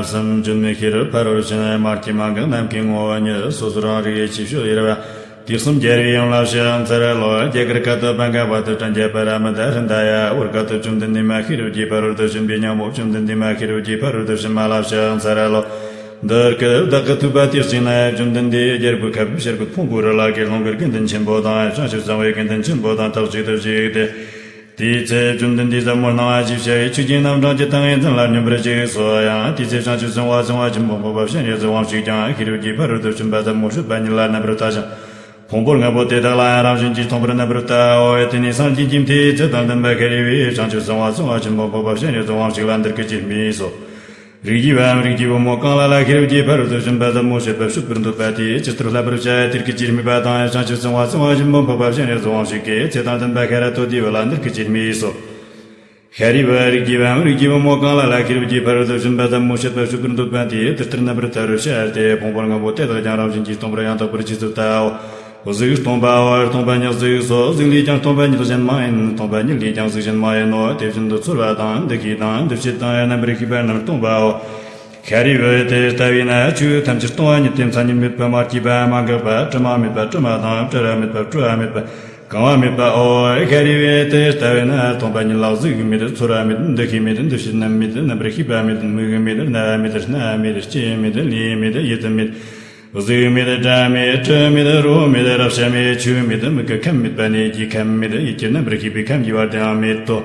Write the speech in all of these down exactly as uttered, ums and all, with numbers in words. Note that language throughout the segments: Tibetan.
གསུམ་བཅོས་མའི་ཤེས་རབ་ཕ་རོལ་ཕྱིན། མ་སྐྱེས་མ་འགགས་ནམ་མཁའི་ངོ་བོ་ཉིད། སོ་སོ་རང་རིག་ཆོས་སྤྱོད་ཡུལ་བ། དུས་གསུམ་རྒྱལ་བའི་ཡུམ་ལ་ཕྱག་འཚལ་ལོ། རྒྱ་གར་ཀ་ཏོ་པན་ག་བ་དུ་ཏྲ་རྒྱ་པ་ར་མི་ད་ར་མདའ་ཡ། བོད་ཀ་ཏོ་བཅོམ་ལྡན་འདས་མ་ཤེས་རབ་ཀྱི་ཕ་རོལ་ཏུ་ཕྱིན་པའི་སྙིང་པོ། བཅོམ་ལྡན་འདས་མ་ཤེས་རབ་ཀྱི་ཕ་རོལ་ཏུ་ཕྱིན་པ་ལ་ཕྱག་འཚལ་ལོ། འདི་སྐད་བདག་གིས་ཐོས་པ་དེ་གཅིག་ན། བཅོམ་ལྡན་འདས་རྒྱལ་པོའི་ཁབ་ཤར་གྱི་ཕུང་པོའི་རི་ལ་དགེ་སློང་གི་དགེ་འདུན་ཆེན་པོ་དང་། བྱང་ཆུབ་སེམས་དཔའི་དགེ་འདུན་ཆེན་པོ་དང་ཐབས་ཅིག་ཏུ་བཞུགས་ཏེ། དེའི་ཚེ་བཅོམ་ལྡན་འདས་ཟབ་མོ་སྣང་བ་ཞེས་བྱ་བའི་ཆོས་ཀྱི་རྣམ་གྲངས་ཀྱི་ཏིང་ངེ་འཛིན་ལ་སྙོམས་པར་ཞུགས་སོ་ཡང་། དེའི་ཚེ་བྱང་ཆུབ་སེམས་དཔའ་སེམས་དཔའ་ཆེན་པོ་འཕགས་པ་སྤྱན་རས་གཟིགས་དབང་ཕྱུག་ཀྱང་ཤེས་རབ་ཀྱི་ཕ་རོལ་ཏུ་ཕྱིན་པ་ཟབ་མོ་སྤྱོད་པ་ཉིད་ལ་རྣམ་པར་ལྟ་ཞིང་། ཕུང་པོ་ལྔ་པོ་དེ་དག་ལའང་རང་བཞིན་གྱིས་སྟོང་པར་རྣམ་པར་ལྟའོ། དེ་ནས་སངས་རྒྱས་ཀྱི་མཐུས་ཚེ་དང་ལྡན་པ་ཤཱ་རིའི་བུས་བྱང་ཆུབ་སེམས་དཔའ་སེམས་དཔའ་ཆེན་པོ་འཕགས་པ་སྤྱན་རས་གཟིགས་དབང་ཕྱུག་ལ་འདི་སྐད་ཅེས་སྨྲས་སོ། རིགས་ཀྱི་བུའམ་རིགས་ཀྱི་བུ་མོ་གང་ལ་ལ་ཤེས་རབ་ཀྱི་ཕ་རོལ་ཏུ་ཕྱིན་པ་ཟབ་མོ་བཤད་པ་ཕྱོགས་པར་འདོད་པ་དེས་ཇི་ལྟར་བསླབ་པར་བྱ། དེ་སྐད་ཅེས་སྨྲས་པ་དང་། བྱང་ཆུབ་སེམས་དཔའ་སེམས་དཔའ་ཆེན་པོ་འཕགས་པ་སྤྱན་རས་གཟིགས་དབང་ཕྱུག་གིས་ཚེ་དང་ལྡན་པ་ཤཱ་ར་དྭ་ཏིའི་བུ་ལ་འདི་སྐད་ཅེས་སྨྲས་སོ། ཤཱ་རིའི་བུ། རིགས་ཀྱི་བུའམ་རིགས་ཀྱི་བུ་མོ་གང་ལ་ལ་ཤེས་རབ་ཀྱི་ཕ་རོལ་ཏུ་ཕྱིན་པ་ཟབ་མོ་བཤད་པ་ཕྱོགས་པར་འདོད་པ་དེས་དེ་ལྟར་རྣམ་པར་ལྟ་བར་བྱ་སྟེ། ཕུང་པོ་ལྔ་པོ་དེ་དག་ཀྱང་རང་བཞིན་གྱིས་སྟོང་པར་ཡང་དག་པར་རྗེས་སུ་ལྟའོ། གཟུགས་སྟོང་པའོ། སྟོང་པ་ཉིད་གཟུགས་སོ། གཟུགས་ལས་ཀྱང་སྟོང་པ་ཉིད་གཞན་མ་ཡིན། སྟོང་པ་ཉིད་ལས་ཀྱང་གཟུགས་གཞན་མ་ཡིན་ནོ། དེ་བཞིན་དུ་ཚོར་བ་དང་། འདུ་ཤེས་དང་། འདུ་བྱེད་དང་། རྣམ་པར་ཤེས་པ་རྣམས་སྟོང་པའོ། ཤཱ་རིའི་བུ། དེ་ལྟ་བས་ན་ཆོས་ཐམས་ཅད་སྟོང་པ་ཉིད་དེ། མཚན་ཉིད་མེད་པ། མ་སྐྱེས་པ། མ་འགགས་པ། དྲི་མ་མེད་པ། དྲི་མ་དང་བྲལ་བ་མེད་པ། བྲོ་བ་མེད་པ། གང་བ་མེད་པའོ། ཤཱ་རིའི་བུ། དེ་ལྟ་བས་ན་སྟོང་པ་ཉིད་ལ་གཟུགས་མེད། ཚོར་བ་མེད། འདུ་ཤེས་མེད། འདུ་བྱེད་རྣམས་མེད། རྣམ་པར་ཤེས་པ་མེད། མིག་མེད། རྣ་མེད། སྣ་མེད། ལྕེ་མེད། ལུས་མེད། ཡིད་མེད། གཟུགས་མེད། སྒྲ་མེད། དྲི་མེད། རོ་མེད། རེག་བྱ་མེད། ཆོས་མེད། མིག་གི་ཁམས་མེད་པ་ནས་ལྕེའི་ཁམས་མེད། ཡིད་ཀྱི་རྣམ་པར་ཤེས་པའི་ཁམས་ཀྱི་བར་དུའང་མེད་དོ།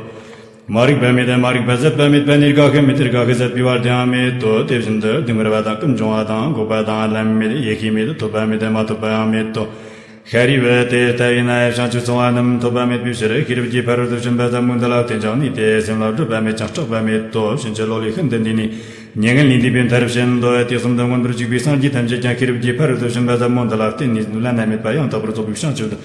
མ་རིག་པ་མེད། མ་རིག་པ་ཟད་པ་མེད་པ་ནས་རྒ་ཤི་མེད། རྒ་ཤི་ཟད་པའི་བར་དུའང་མེད་དོ། དེ་བཞིན་དུ་སྡུག་བསྔལ་བ་དང་ཀུན་འབྱུང་བ་དང་འགོག་པ་དང་ལམ་མེད། ཡེ་ཤེས་མེད། ཐོབ་པ་མེད། མ་ཐོབ་པའང་མེད་དོ། ཤཱ་རིའི་བུ། དེ་ལྟ་བས་ན་བྱང་ཆུབ་སེམས་དཔའ་རྣམས་ཐོབ་པ་མེད་པའི་ཕྱིར། ཤེས་རབ་ཀྱི་ཕ་རོལ་ཏུ་ཕྱིན་པ་ཟབ་མོ་འདི་ལ་བརྟེན་ཅིང་གནས་ཏེ། སེམས་ལ་སྒྲིབ་པ་མེད་ཅིང་སྐྲག་པ་མེད་དོ། ཕྱིན་ཅི་ལོག་ལས་ཤིན་ཏུ་འདས་ནས། མྱ་ངན་ལས་འདས་པའི་མཐར་ཕྱིན་ཏོ། དུས་གསུམ་དུ་མངོན་པར་གཅིག་པའི་སངས་རྒྱས་ཐམས་ཅད་ཀྱང་ཤེས་རབ་ཀྱི་ཕ་རོལ་ཏུ་ཕྱིན་པ་ཟབ་མོ་འདི་ལ་བརྟེན་ནས་བླ་ན་མེད་པ་ཡང་དག་པར་རྫོགས་པའི་བྱང་ཆུབ་ཏུ་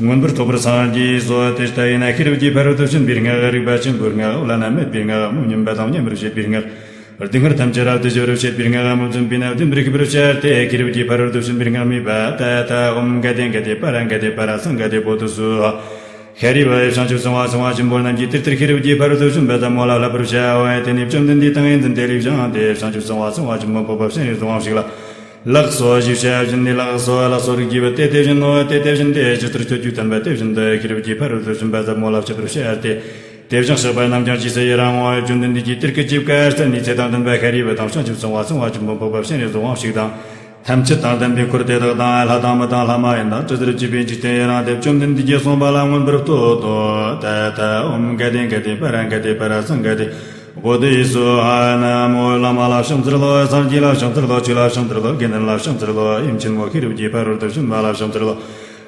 མངོན་པར་རྫོགས་པར་སངས་རྒྱས་སོ། དེ་ལྟ་བས་ན་ཤེས་རབ་ཀྱི་ཕ་རོལ་ཏུ་ཕྱིན་པའི་སྔགས། རིག་པ་ཆེན་པོའི་སྔགས། བླ་ན་མེད་པའི་སྔགས། མི་སྨྱོན་པ་དང་སྨྱོན་པར་བྱེད་པའི་སྔགས། སྡུག་བསྔལ་ཐམས་ཅད་རབ་ཏུ་ཞི་བར་བྱེད་པའི་སྔགས། མི་བརྫུན་པས་ན་བརྫུན་པར་བྱེད་པར་བྱ་སྟེ། ཤེས་རབ་ཀྱི་ཕ་རོལ་ཏུ་ཕྱིན་པའི་སྔགས་སྨྲས་པ། ཏདྱ་ཐཱ། ཨོཾ་ག་དེ་ག་དེ་པཱ་ར་ག་དེ་པཱ་ར་སཾ་ག་དེ་བོ་དྷི་སྭཱ་ཧཱ། ཤཱ་རིའི་བུ། བྱང་ཆུབ་སེམས་དཔའ་སེམས་དཔའ་ཆེན་པོ་རྣམས་ཀྱིས་དེ་ལྟར་ཤེས་རབ་ཀྱི་ཕ་རོལ་ཏུ་ཕྱིན་པ་ཟབ་མོ་ལ་བསླབ་པར་བྱའོ། དེ་ནས་བཅོམ་ལྡན་འདས་ཏིང་ངེ་འཛིན་དེ་ལས་བཞེངས་ཏེ། བྱང་ཆུབ་སེམས་དཔའ་སེམས་དཔའ་ཆེན་པོ་འཕགས་པ་སྤྱན་རས་གཟིགས་དབང་ཕྱུག་ལ། ལགས་སོ་ཞེས་བྱ་བཞིན་ནས། ལགས་སོ། ལགས་སོ་རིགས་ཀྱི་བུ་དེ་དེ་བཞིན་ནོ། དེ་དེ་བཞིན་ཏེ། ཇི་ལྟར་ཁྱོད་ཀྱིས་བསྟན་པ་དེ་བཞིན་དུ་ཤེས་རབ་ཀྱི་ཕ་རོལ་ཏུ་ཕྱིན་པ་ཟབ་མོ་ལ་བཤད་པར་བྱ་སྟེ། དེ་བཞིན་གཤེགས་པ་རྣམས་ཀྱང་རྗེས་སུ་ཡི་རང་ངོ་། བཅོམ་ལྡན་འདས་ཀྱིས་དེ་སྐད་ཅེས་བཀའ་སྩལ་ནས། ཚེ་དང་ལྡན་པ་ཤཱ་རིའི་བུ་དང་། བྱང་ཆུབ་སེམས་དཔའ་སེམས་དཔའ་ཆེན་པོ་འཕགས་པ་སྤྱན་རས་གཟིགས་དབང་ཕྱུག་དང་། ཐམས་ཅད་དང་ལྡན་པའི་འཁོར་དེ་དག་དང་། ལྷ་དང་མི་དང་ལྷ་མ་ཡིན་དང་། དྲི་ཟར་བཅས་པའི་འཇིག་རྟེན་ཡི་རངས་ཏེ། བཅོམ་ལྡན་འདས་ཀྱིས་གསུངས་པ་ལ་མངོན་པར་བསྟོད་དོ། ཏདྱ་ཐཱ། ཨོཾ་ག་དེ་ག་དེ་པཱ་ར་ག་དེ་པཱ་ར་སཾ་ག་དེ་བོ་དྷི་སྭཱ་ཧཱ། ན་མོ། བླ་མ་ལ་ཕྱག་འཚལ་ལོ། སངས་རྒྱས་ལ་ཕྱག་འཚལ་ལོ། ཆོས་ལ་ཕྱག་འཚལ་ལོ། དགེ་འདུན་ལ་ཕྱག་འཚལ་ལོ། ཡུམ་ཆེན་མོ་ཤེས་རབ་ཀྱི་ཕ་རོལ་ཏུ་ཕྱིན་པ་ལ་ཕྱག་འཚལ་ལོ།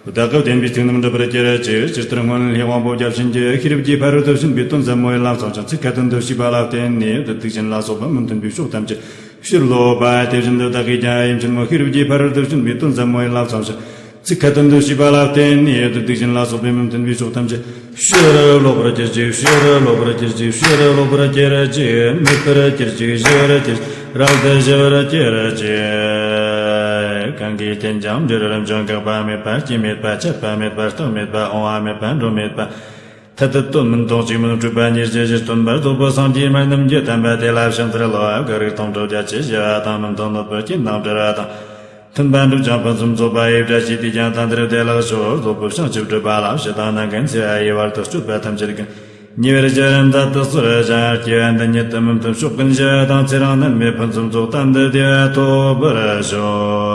བདག་གི་བསྟན་པའི་ཚིག་རྣམས་འགྲུབ་པར་གྱུར་ཅིག་ཇི་ལྟར་སྔོན་ལྷའི་དབང་པོ་བརྒྱ་བྱིན་གྱིས་ཤེས་རབ་ཀྱི་ཕ་རོལ་ཏུ་ཕྱིན་པའི་དོན་ཟབ་མོ་ཡི་ལམ་གསུངས་ཤིང་། ཚིག་ཁ་ཏོན་དུ་བྱས་པ་ལ་བརྟེན་ནས། བདུད་སྡིག་ཅན་ལ་སོགས་པ་མི་མཐུན་པའི་ཕྱོགས་ཐམས་ཅད་ཕྱིར་ལོག་པ། དེ་བཞིན་དུ་བདག་གིས་ཀྱང་ཡུམ་ཆེན་མོ་ཤེས་རབ་ཀྱི་ཕ་རོལ་ཏུ་ཕྱིན་པའི་དོན་ཟབ་མོ་ཡི་ལམ་གསུངས་ཤིང་། ཚིག་ཁ་ཏོན་དུ་བྱས་པ་ལ་བརྟེན་ནས། བདུད་སྡིག་ཅན་ལ་སོགས་པའི་མི་མཐུན་པའི་ཕྱོགས་ཐམས་ཅད་ཕྱིར་ལོག་པར་གྱུར་ཅིག་ཕྱིར་ལོག་པར་གྱུར་ཅིག་ཕྱིར་ལོག་པར་གྱུར་ཅིག་མེད་པར་གྱུར་ཅིག་ཞི་བར་གྱུར་ཅིག་རབ་ཏུ་ཞི་བར་གྱུར་ཅིག་གང་གིས་བསྟེན་ཀྱང་འབྲས་རབ་འབྱུང་། འགག་པ་མེད་པ། སྐྱེ་མེད་པ། ཆད་པ་མེད་པ། རྟག་མེད་པ། འོང་བ་མེད་པ། འགྲོ་མེད་པ། ཐ་དད་དོན་མིན་སྟོང་གཅིག་མིན་འཁྲུལ་པ་ཉེར་ཞི་བཞི་སྟོན་པ་རྫོགས་པའི་སངས་རྒྱས་མ་རྣམས་ཀྱི་བསྟན་པ་དེ་ལ་ཕྱག་འཚལ་ལོ། དགག་རིགས་སྟོང་ཕྲག་བརྒྱད་ཅུ་ཞི་བ་དང་། མི་མཐུན་ནོར་བུ་རྐྱེན་དང་བྲལ་བ་དང་། མཐུན་པ་འགྲུབ་ཅིང་ཕུན་སུམ་ཚོགས་པ་ཡི་བཀྲ་ཤིས་དེས་ཀྱང་དེང་འདིར་བདེ་ལེགས་ཤོག་རྫོགས་པའི་བྱང་ཆུབ་སྒྲུབ་པ་ལ་ཕྱི་དང་ནང་ཀུན་འཚེ་བ་ཡི་བར་དུ་གཅོད་པ་ཐམས་ཅད་ཀུན། ཉེ་བར་ཞི་བར་མཛད་དུ་གསོལ་ཞིང་། སྐྱེ་བ་འདི་ཉིད་དུ་མི་མཐུན་ཕྱོགས་ཀུན་ཞི་བ་དང་། ཚེ་རིང་ནད་མེད་ཕུན་སུམ་ཚོགས་བསྟན་དུ་བདེ་བ་ཐོབ་པར་ཤོག